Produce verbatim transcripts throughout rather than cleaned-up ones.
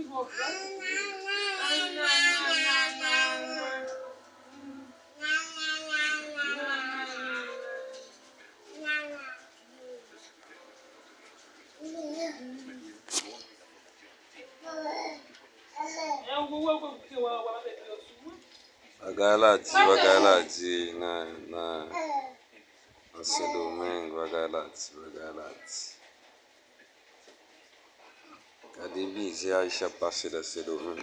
Bagay la di, bagay la di nan, nan, nan Sendomeng, bagay la di, bagay la di. Gade mizè Ayisyen ap pase nan Sendomeng.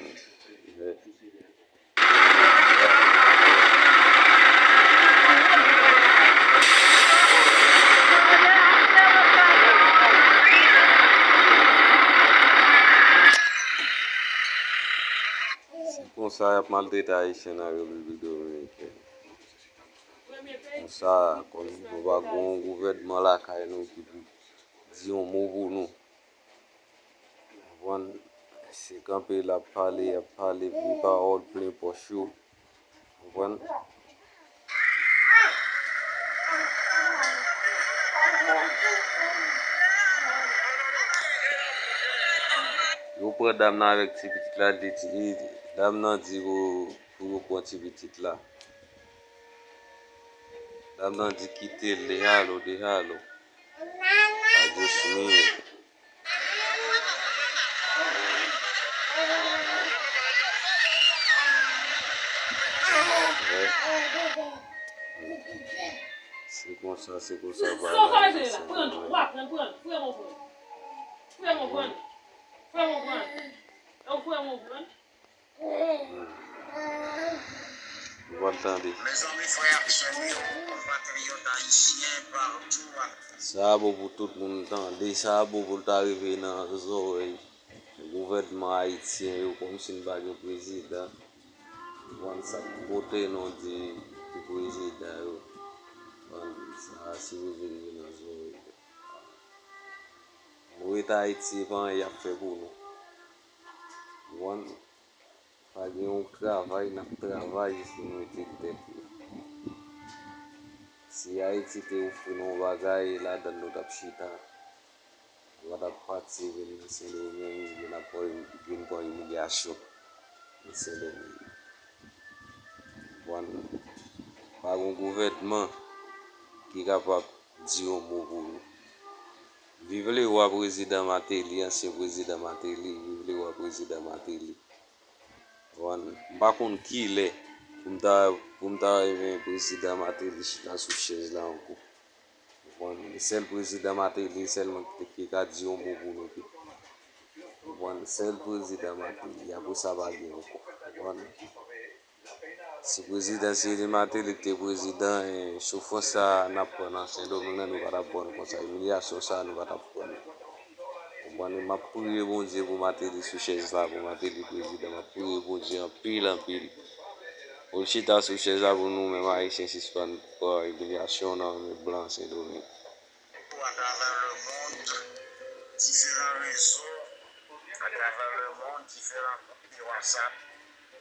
Se konsa y ap maltrete Ayisyen nan Repiblik Dominikèn. Konsa, kòm nou pa gen yon gouvènman lakay nou ki pou di yon mo pou nou. Konprann? Se kanpe l ap pale, y ap pale vye pawòl plen pòch yo. Konprann? Yo pran dam nan avèk ti pitit la, li di, dam nan di pou, pou yo pran ti pitit la. Dam nan di kite l, dehalo, dehalo. Adios mio. Se konsa, se konsa bagay la. Pran, pran, pran, pran, pran, pran. Pran, pran, pran. Pran, pran, pran. Ou pran, pran. Ou pral tande. Mezanmi, frè ak sè m yo, konpatriyòt ayisyen patou a. Sa a bon pou tout moun tande, sa a bon pou l ta rive nan zòrèy gouvènman ayisyen yo, kòmsi n pa gen prezidan. Konprann sa k pote non di pou prezidan yo. Konprann sa a sipoze rive nan zòrèy yo. Nou ret Ayiti, se pa anyen y ap fè pou nou. Konprann? Pa gen yon travay n ap travay jis pou nou ede tèt nou. Si Ayiti te ofri nou yon bagay, ladan l nou t ap chita. Nou pa t ap pati vin nan Sendomeng, vin ap pran, vin pran imilyasyon nan Sendomeng. Konprann? Pa gen yon gouvènman ki kapab di yon mo pou nou. Viv lewa prezidan Martelly, ansyen prezidan Martelly, viv lewa prezidan Martelly. Konprann? M pa konn kilè pou m ta, pou m ta renmen prezidan Martelly chita sou chèz la ankò. Konprann? Sèl prezidan Martelly sèlman ki te, ki ka di yon mo pou nou tout. Konprann? Sèl prezidan Martelly, apre sa pa gen ankò. Konprann? Si prezidan se li Martelly ki te prezidan, e, soufrans sa a n ap pran nan Sendomeng nan, nou pa t ap pran l konsa. Imilyasyon sa a, nou pa t ap pran l. Konprann? M ap priye Bondye pou Martelly sou chèz la, pou Martelly prezidan. M ap priye Bondye anpil, anpil. Pou l chita sou chèz la, pou nou menm Ayisyen sispann pran imilyasyon nan men blan Sendomeng. Atravè lemonn, diferan rezo, atravè lemonn, diferan gwoup de WhatsApp,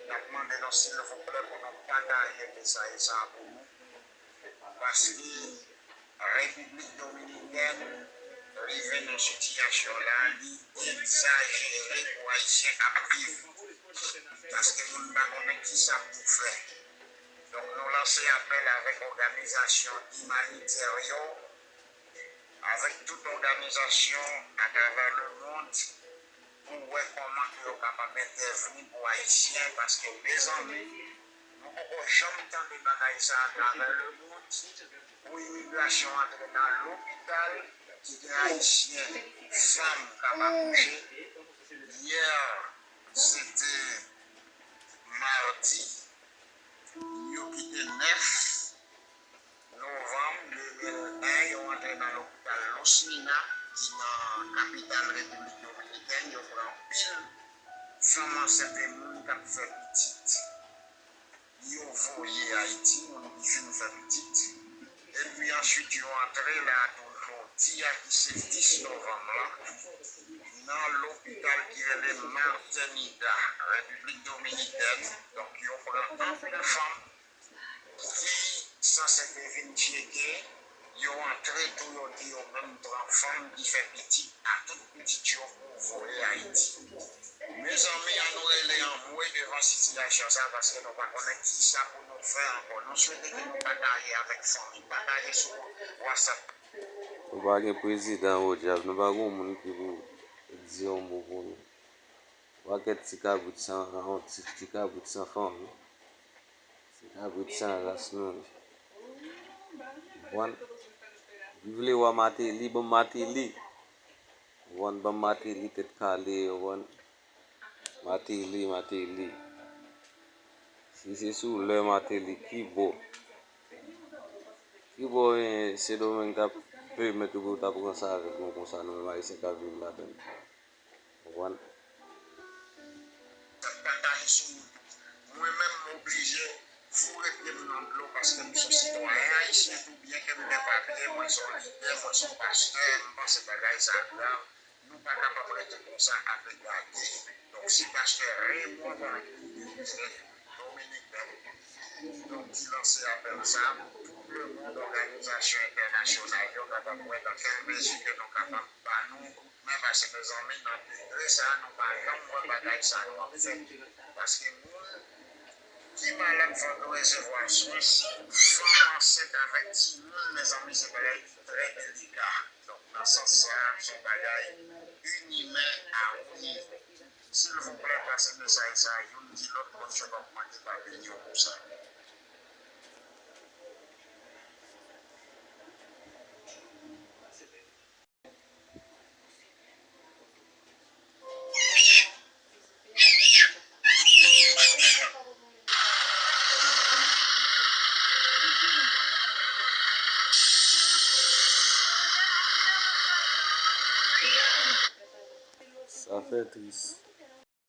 n ap mande nou silvouplè pou nou pataje mesaj sa a pou nou, paske Repiblik Dominikèn rive nan sitiyasyon la, li egzajere pou Ayisyen k ap viv, paske moun pa konnen kisa pou fè. Donk, nou lanse apèl avèk òganizasyon imanitè yo, avèk tout òganizasyon atravè lemonn pou wè kòman ke yo kapab entèvni pou Ayisyen, paske, mezanmi, nou poko janm tande bagay sa atravè lemonn, pou imigrasyon antre nan lopital ki gen Ayisyen, fanm k ap akouche. Yè, se te madi, yo kite nèf novanm de mil en, yo antre nan lopital Losmina, ki nan kapital Repiblik Dominikèn, yo pran anpil fanm ansent e moun k ap fè pitit. Yo voye Ayiti, moun ki fin fè pitit. Epi answit, yo antre la tou jodi a, ki se dis novanm lan, nan lopital ki rele Maternidad, Repiblik Dominikèn. Donk, yo pran anpil fanm ki sanse te vin tcheke, yo antre tou, yo di yo menm pran fanm ki fè pitit a tout pitit yo pou voye Ayiti. Mezanmi, sitiyasyon sa, paske nou pa konnen ki sa pou nou fè ankò. Nou swete ke nou pataje avèk fanmi, pataje sou WhatsApp. Nou pa gen prezidan, podyab, nou pa gen moun ki pou di yon mo pou nou. Pakèt ti kabrit san, yon ti, ti kabrit san fanmi. Ti kabrit san ras nou ye. Konprann? Viv lewa Mateli, ban m Mateli. Konprann? Ban m Mateli, tèt kale, konprann? Mateli, Mateli. Si se sou lè Mateli, ki bò? Ki bò, eh, Sendomeng t ap pèmèt yo pou yo ta pran sa avèk nou konsa, nou menm Ayisyen k ap viv ladan l? Konprann? Pataje sou YouTube. Mwen menm, m oblije foure pye m nan dlo paske m se yon sitwayen ayisyen tou, byenke m gen papye, mwen se yon lidè, mwen se yon pastè, m panse bagay sa grav. Nou pa kapab rete konsa ap gade. Donk, si pastè Raymond André Dominique Bell, donk, ki lanse apèl sa a pou tout lemonn, òganizasyon entènasyonal yo kapab wè nan kèl mezi ke nou kapab ba nou kout men, paske, mezanmi, nan degre sa a, nou pa janm wè bagay sa yo ap fèt. Paske moun ki malad fò yo resevwa swen, fanm ansent avèk timoun, mezanmi, se bagay ki trè delika. Donk, nan sans sa a, se yon bagay inimen a ou nivo. Silvouplè, pase mesaj sa a youn di lòt, Bondye p ap manke pa beni w pou sa. Sa fè tris.